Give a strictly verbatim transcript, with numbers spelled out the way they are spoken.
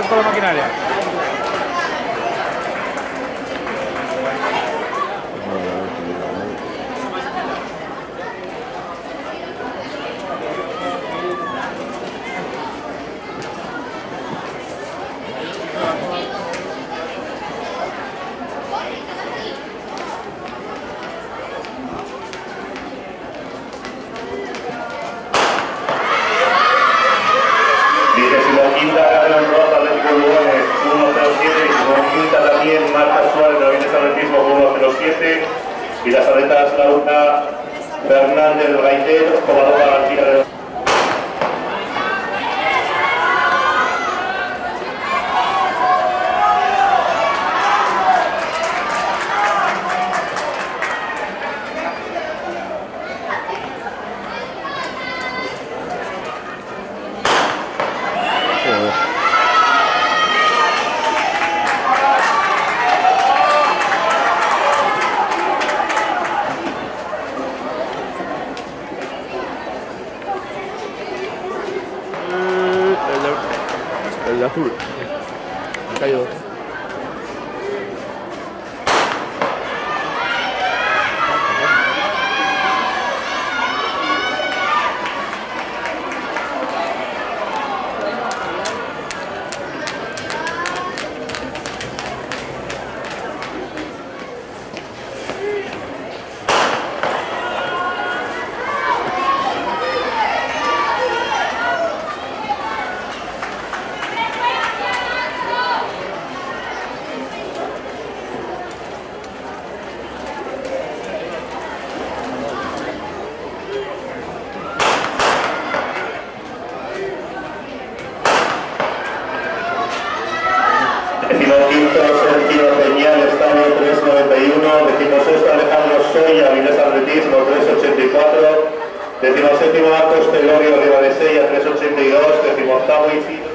Con la maquinaria. Vigésimo quinta, Carrión Roca, Atlético Lugones, uno cero siete, vigésimo quinta también, Marta Suárez, de la Vilesa Atletismo, uno cero siete, y las atletas Laura Fernández del Gaitero, Covadonga García de Eh, el de, el de azul. Me cayó. Decimoquinto, Sergio Peñal, Estadio, tres noventa y uno. Decimosexto, Alejandro Soya, Vilesa Atletismo, tres ochenta y cuatro. Decimoséptimo, Marcos Telorio, Ribadesella, tres ochenta y dos. Decimoctavo, Isidro.